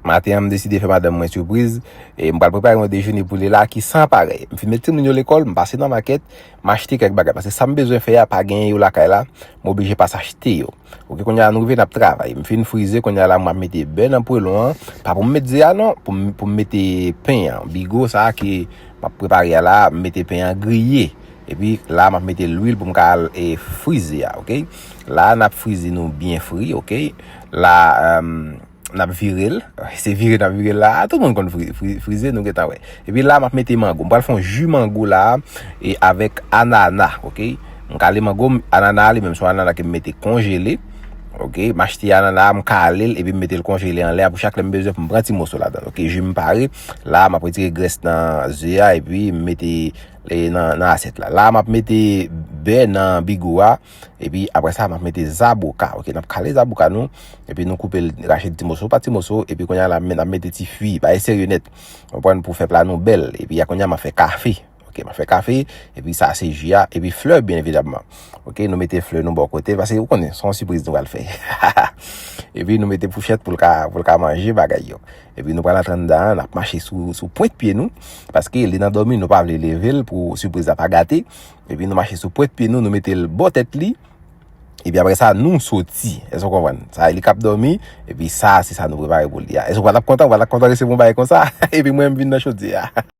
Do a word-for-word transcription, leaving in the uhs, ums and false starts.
Maten an, m deside fè madanm mwen sipriz. E m pral prepare yon dejene pou li la ki san parèy. M fin met timoun yo lekòl, m pase nan makèt, m achte kèk bagay. Paske sa m bezwen fè a, pa genyen yo lakay la, m oblije pase achte yo. Oke, kounye a nou rive, n ap travay. M fin frize, kounye a la, m ap mete bè nan pwelon an. Pa pou m met ze a non, pou m, pou m mete pen an. Bigo sa a ke m ap prepare a la, m mete pen an griye. Epi la, m ap mete lwil pou m ka al e frize a, oke? La, n ap frize nou byen fri, oke? La, um, n ap vire l. Se vire n ap vire l la. Tout moun konn fri, fri, frize, nou gentan wè. Epi la, m ap mete mango. M pral fè yon ji mango la e avèk anana, oke? M kale mango m, anana a li menm se yon anana ke m mete konjele. Oke, m achte anana a, m kale l epi m mete l konjele anlè a pou chak lè m bezwen pou m pran ti moso ladan l. Oke, ji m pare. La, m ap retire grès nan ze a epi m mete e nan, nan asyèt la. La, m ap mete bè nan bigo a. Epi apre sa, m ap mete zaboka. Oke, n ap kale zaboka nou. Epi nou koupe l, rache l ti moso pa ti moso. Epi kounye a la, n ap mete ti fwi. Bagay serye nèt. Konprann, pou fè pla nou bèl. Epi a kounye a, m ap fè kafe. Oke, m ap fè kafe. Epi sa, se ji a. Epi flè, byen evidamman. Oke, nou mete flè nou bò kote. Paske ou konnen, se yon sipriz nou pral fè. Epi nou mete fouchèt pou l ka, pou l ka manje bagay yo. Epi nou pral antre anndan an, n ap mache sou, sou pwent pye nou. Paske li nan dòmi, nou pa vle leve l pou sipriz la pa gate. Epi nou mache sou pwent pye nou, nou mete l bò tèt li. Epi apre sa, nou soti. Èske w konprann? Sa, li k ap dòmi. Epi sa, se sa nou prepare pou li a. Èske w pa t ap kontan? W pa t ap kontan resevwa yon bagay konsa? Epi mwen, m vin nan chodyè a.